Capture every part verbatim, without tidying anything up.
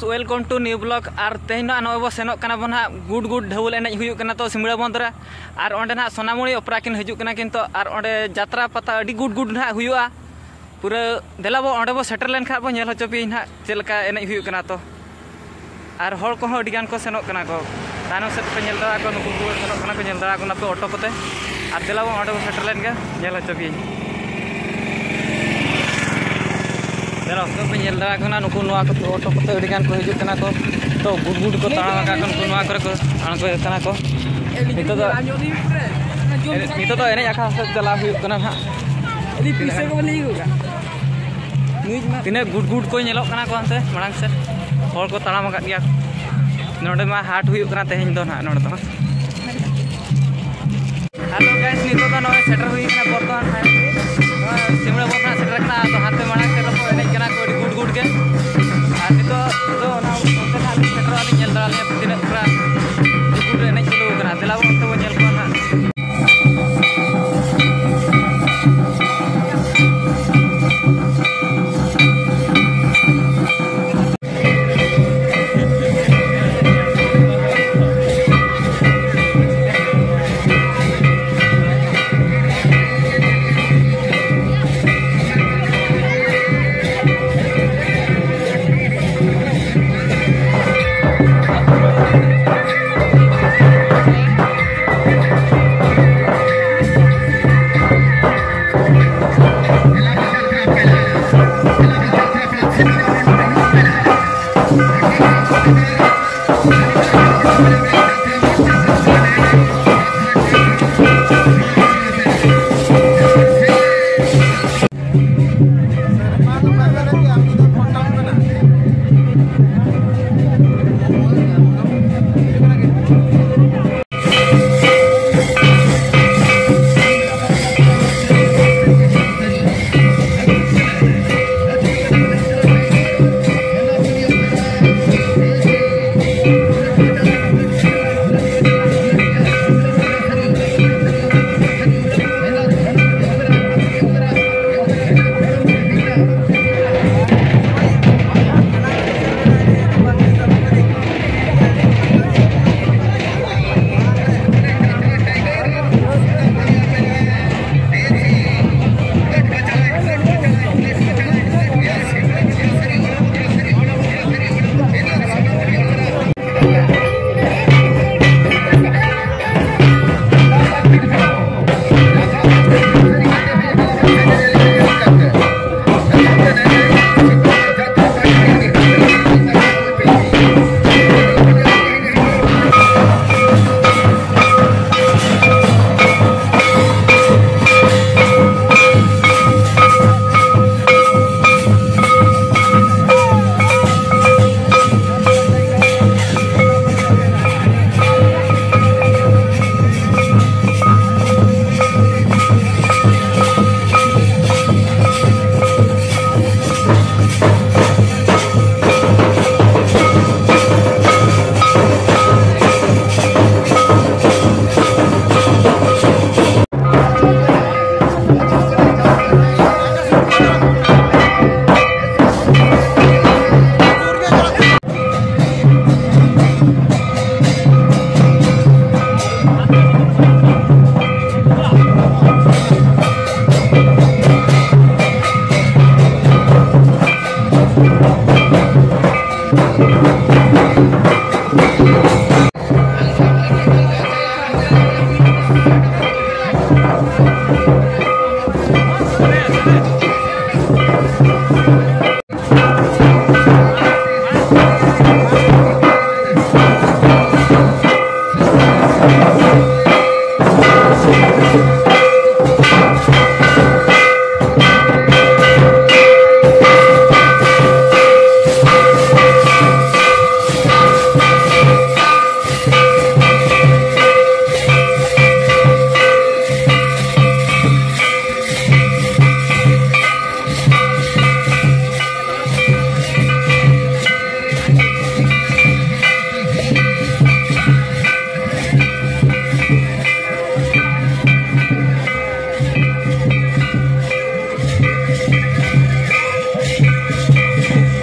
Welcome to new vlog. ᱟᱨ ᱛᱮᱦᱮᱧ ᱱᱚᱜᱼᱚᱭ ᱵᱚ ᱥᱮᱱᱚᱜ ᱠᱟᱱᱟ ᱵᱚᱱ ᱦᱟᱸᱜ, ᱜᱩᱰ ᱜᱩᱰ ᱰᱷᱟᱹᱣᱩᱞ ᱮᱱᱮᱡ ᱦᱩᱭᱩᱜ ᱠᱟᱱᱟ ᱛᱚ ᱥᱤᱢᱲᱟ ᱵᱚᱱᱫᱽ ᱨᱮ᱾ ᱟᱨ ᱚᱸᱰᱮ ᱱᱟᱦᱟᱜ ᱥᱳᱱᱟᱢᱩᱲᱤ ᱚᱯᱮᱨᱟ ᱠᱤᱱ ᱦᱤᱡᱩᱜ ᱠᱟᱱᱟ ᱠᱤᱱ ᱛᱚ, ᱟᱨ ᱚᱸᱰᱮ ᱡᱟᱛᱨᱟ ᱯᱟᱛᱟ ᱟᱹᱰᱤ ᱜᱩᱰ ᱜᱩᱰ ᱱᱟᱦᱟᱜ ᱦᱩᱭᱩᱜᱼᱟ ᱯᱩᱨᱟᱹ᱾ ᱫᱮᱞᱟ ᱵᱚ ᱚᱸᱰᱮ ᱵᱚ ᱥᱮᱴᱮᱨ ᱞᱮᱱᱠᱷᱟᱱ ᱵᱚ ᱧᱮᱞ ᱦᱚᱪᱚ ᱯᱮᱭᱟᱧ ᱱᱟᱦᱟᱜ ᱪᱮᱫ ᱞᱮᱠᱟ ᱮᱱᱮᱡ ᱦᱩᱭᱩᱜ ᱠᱟᱱᱟ ᱛᱚ᱾ ᱟᱨ ᱦᱚᱲ ᱠᱚᱦᱚᱸ ᱟᱹᱰᱤ ᱜᱟᱱ ᱠᱚ ᱥᱮᱱᱚᱜ ᱠᱟᱱᱟ ᱠᱚ᱾ ᱛᱟᱭᱱᱚᱢ ᱥᱮᱫ ᱯᱮ ᱧᱮᱞ ᱫᱟᱲᱮᱭᱟᱜ ᱠᱚ, ᱱᱩᱠᱩ ᱠᱚ ᱥᱮᱱᱚᱜ ᱠᱟᱱᱟ ᱠᱚ, ᱧᱮᱞ ᱫᱟᱲᱮᱭᱟᱜ ᱠᱟᱱᱟ ᱯᱮ ᱚᱴᱳ ᱠᱚᱛᱮ᱾ ᱟᱨ ᱫᱮᱞᱟ ᱵᱚᱱ ᱚᱸᱰᱮ ᱵᱚᱱ ᱥᱮᱴᱮᱨ ᱞᱮᱱ ᱜᱮ, ᱧᱮᱞ ᱦᱚᱪᱚ ᱯᱮᱭᱟᱹᱧ᱾ ᱫᱮᱞᱟ ᱚᱠᱚᱭ ᱯᱮ ᱧᱮᱞ ᱫᱟᱲᱮᱭᱟᱜ ᱠᱟᱱᱟ, ᱱᱩᱠᱩ ᱱᱚᱣᱟ ᱠᱚ ᱚᱴᱳ ᱠᱚᱛᱮ ᱟᱹᱰᱤ ᱜᱟᱱ ᱠᱚ ᱦᱤᱡᱩᱜ ᱠᱟᱱᱟ ᱠᱚ᱾ ᱛᱚ ᱜᱩᱰ ᱜᱩᱰ ᱠᱚ ᱛᱟᱲᱟᱢ ᱟᱠᱟᱫ ᱠᱚ, ᱱᱩᱠᱩ ᱱᱚᱣᱟ ᱠᱚᱨᱮ ᱠᱚ ᱟᱬᱜᱚᱭᱮᱫ ᱠᱟᱱᱟ ᱠᱚ᱾ ᱱᱤᱛᱚᱜ ᱫᱚ, ᱱᱤᱛᱚᱜ ᱫᱚ ᱮᱱᱮᱡ ᱟᱠᱷᱲᱟ ᱥᱮᱫ ᱪᱟᱞᱟᱣ ᱦᱩᱭᱩᱜ ᱠᱟᱱᱟ ᱱᱟᱦᱟᱜ᱾ ᱛᱤᱱᱟᱹᱜ ᱜᱩᱰ ᱜᱩᱰ ᱠᱚ ᱧᱮᱞᱚᱜ ᱠᱟᱱᱟ ᱠᱚ ᱦᱟᱱᱛᱮ ᱢᱟᱲᱟᱝ ᱥᱮᱫ, ᱦᱚᱲ ᱠᱚ ᱛᱟᱲᱟᱢ ᱟᱠᱟᱫ ᱜᱮᱭᱟ᱾ ᱱᱚᱰᱮ ᱢᱟ ᱦᱟᱴ ᱦᱩᱭᱩᱜ ᱠᱟᱱᱟ ᱛᱮᱦᱮᱧ ᱫᱚ ᱱᱟᱦᱟᱜ ᱱᱚᱰᱮ ᱫᱚ᱾ ᱦᱮᱞᱳ ᱜᱟᱭᱥ, ᱱᱤᱛᱚᱜ ᱫᱚ ᱱᱚᱜᱼᱚᱭ ᱥᱮᱴᱮᱨ ᱦᱩᱭ ᱠᱟᱱᱟ ᱵᱚᱨᱫᱷᱚᱢᱟᱱ ᱯᱷᱟᱭᱱᱟᱞᱤ᱾ ᱱᱚᱜᱼᱚᱭ ᱥᱤᱢᱲᱟ ᱵᱚᱱ ᱱᱟᱦᱟᱜ ᱥᱮᱴᱮᱨ ᱠᱟᱱᱟ, ᱟᱫᱚ ᱦᱟᱱᱛᱮ ᱢᱟᱲᱟᱝ ᱥᱮᱫ ᱨᱮᱠᱚ ᱮᱱᱮᱡ ᱠᱟᱱᱟ ᱠᱚ ᱟᱹᱰᱤ ᱜᱩᱰ ᱜᱩᱰ ᱜᱮ᱾ ᱟᱨ ᱱᱤᱛᱚᱜ ᱫᱚ ᱚᱱᱟ ᱚᱱᱛᱮ ᱱᱟᱦᱟᱜ ᱞᱤᱧ ᱥᱮᱴᱮᱨᱚᱜᱼᱟ, ᱞᱤᱧ ᱧᱮᱞ ᱫᱟᱲᱮᱭᱟᱞᱮᱭᱟ ᱛᱤᱱᱟᱹᱜ ᱯᱮᱲᱟ ᱜᱩᱰ ᱜᱩᱰ ᱨᱮ ᱮᱱᱮᱡ ᱪᱟᱹᱞᱩ ᱠᱟᱱᱟ᱾ ᱫᱮᱞᱟ ᱵᱚᱱ ᱚᱱᱛᱮ ᱵᱚᱱ ᱧᱮᱞ ᱠᱚᱣᱟ ᱱᱟᱦᱟᱜ᱾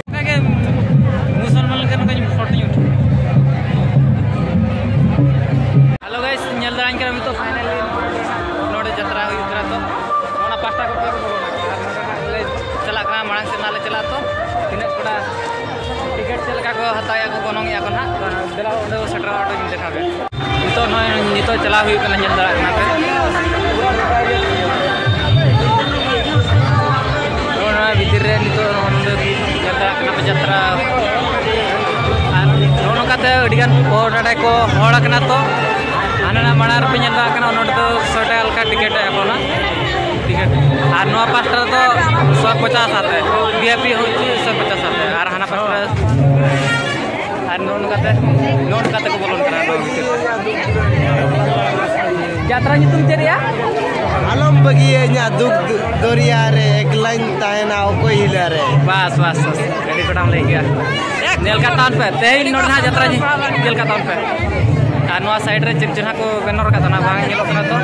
ᱚᱱᱠᱟᱜᱮ ᱢᱩᱥᱚᱞᱢᱟᱱ ᱞᱮᱠᱟ ᱱᱚᱝᱠᱟᱧ ᱯᱷᱳᱴᱳᱧ ᱩᱴᱷᱟᱹᱣᱟ᱾ Hello guys, ᱧᱮᱞ ᱫᱟᱲᱮᱧ ᱠᱟᱱᱟ ᱱᱤᱛᱚᱜ finally ᱱᱚᱰᱮ ᱡᱟᱛᱨᱟ ᱦᱩᱭᱩᱜ ᱠᱟᱱᱟ᱾ ᱛᱚ ᱚᱱᱟ ᱯᱟᱥᱴᱟ ᱠᱚ ᱯᱮ ᱵᱚᱞᱚᱱᱟ᱾ ᱟᱨ ᱱᱚᱰᱮ ᱦᱟᱸᱜ ᱞᱮ ᱪᱟᱞᱟᱜ ᱠᱟᱱᱟ, ᱢᱟᱲᱟᱝ ᱥᱮᱫ ᱱᱟᱜ ᱞᱮ ᱪᱟᱞᱟᱜᱼᱟ᱾ ᱛᱚ ᱛᱤᱱᱟᱹᱜ ᱠᱚᱲᱟ ᱴᱤᱠᱤᱴ ᱪᱮᱫ ᱞᱮᱠᱟ ᱠᱚ ᱦᱟᱛᱟᱣᱮᱫᱼᱟ ᱠᱚ, ᱜᱚᱱᱚᱝ ᱮᱫᱼᱟ ᱠᱚ ᱱᱟᱦᱟᱜ᱾ ᱛᱚ ᱫᱮᱞᱟ ᱚᱸᱰᱮ ᱥᱮᱴᱮᱨᱚᱜᱼᱟ, ᱚᱸᱰᱮ ᱜᱤᱧ ᱫᱮᱠᱷᱟᱣ ᱯᱮᱭᱟ᱾ ᱱᱤᱛᱚᱜ ᱱᱚᱜᱼᱚᱭ ᱱᱤᱛᱚᱜ ᱪᱟᱞᱟᱣ ᱦᱩᱭᱩᱜ ᱠᱟᱱᱟ, ᱧᱮᱞ ᱫᱟᱲᱮᱭᱟᱜ ᱠᱟᱱᱟ ᱯᱮ᱾ ᱱᱚᱜᱼᱚ ᱱᱚᱣᱟ ᱵᱷᱤᱛᱤᱨ ᱨᱮ ᱱᱤᱛᱚᱜ ᱱᱚᱜᱼᱚ ᱱᱚᱰᱮ ᱧᱮᱞ ᱫᱟᱲᱮᱭᱟᱜ ᱠᱟᱱᱟ ᱯᱮ ᱡᱟᱛᱨᱟ᱾ ᱟᱨ ᱱᱚᱜᱼᱚ ᱱᱚᱝᱠᱟᱛᱮ ᱟᱹᱰᱤᱜᱟᱱ ᱦᱚᱲ ᱱᱚᱰᱮ ᱠᱚ ᱦᱚᱲ ᱠᱟᱱᱟ᱾ ᱛᱚ ᱦᱟᱱᱟ ᱱᱟ ᱢᱟᱲᱟᱝ ᱨᱮᱯᱮ ᱧᱮᱞ ᱫᱟᱲᱮᱭᱟᱜ ᱠᱟᱱᱟ, ᱱᱚᱰᱮ ᱫᱚ ᱥᱚᱭ ᱴᱟᱠᱟ ᱞᱮᱠᱟ ᱴᱤᱠᱤᱴ ᱮ ᱮᱢᱟ ᱠᱚ ᱠᱟᱱᱟ, ᱴᱤᱠᱤᱴ᱾ ᱟᱨ ᱱᱚᱣᱟ ᱯᱟᱥᱴᱟ ᱨᱮᱫᱚ ᱥᱚᱭ ᱯᱚᱪᱟᱥ ᱟᱛᱮ, ᱵᱷᱤ ᱟᱭ ᱯᱤ ᱦᱚᱸ ᱦᱚᱪᱚᱭ ᱥᱚᱭ ᱯᱚᱪᱟᱥ ᱟᱛᱮ, ᱟᱨ ᱦᱟᱱᱟ ᱯᱟᱥᱴᱟ ᱨᱮ ᱟᱨ ᱱᱚᱜᱼᱚ ᱱᱚᱝᱠᱟᱛᱮ, ᱱᱚᱜᱼᱚ ᱱᱚᱝᱠᱟᱛᱮ ᱠᱚ ᱵᱚᱞᱚᱱ ᱠᱟᱱᱟ ᱱᱚᱣᱟ ᱵᱷᱤᱛᱤᱨ ᱨᱮ᱾ ᱡᱟᱛᱨᱟ ᱧᱩᱛᱩᱢ ᱪᱮᱫ ᱨᱮᱭᱟᱜ? ᱟᱞᱚᱢ ᱵᱟᱹᱜᱤᱭᱟᱹᱧᱟ ᱫᱩᱠ ᱫᱚᱨᱭᱟ ᱨᱮ, ᱮᱠᱞᱟᱧ ᱛᱟᱦᱮᱱᱟ ᱚᱠᱚᱭ ᱦᱤᱞᱟᱹ ᱨᱮ᱾ ᱵᱟᱥ, ᱵᱟᱥ, ᱵᱟᱥ, ᱟᱹᱰᱤ ᱜᱚᱴᱟᱝ ᱞᱟᱹᱭ ᱠᱮᱜᱼᱟ᱾ ᱧᱮᱞ ᱠᱟᱜ ᱛᱟᱵᱚᱱ ᱯᱮ, ᱛᱮᱦᱮᱧ ᱱᱚᱰᱮ ᱦᱟᱸᱜ ᱡᱟᱛᱨᱟ ᱧᱮ-, ᱧᱮᱞ ᱠᱟᱜ ᱛᱟᱵᱚᱱ ᱯᱮ᱾ ᱟᱨ ᱱᱚᱣᱟ ᱥᱟᱭᱤᱰ ᱨᱮ ᱪᱮᱫ ᱪᱮᱦᱨᱟ ᱠᱚ ᱵᱮᱱᱟᱣ ᱨᱟᱠᱟᱵ ᱠᱟᱱᱟ, ᱵᱟᱝ ᱧᱮᱞᱚᱜ ᱠᱟᱱᱟ ᱛᱚ᱾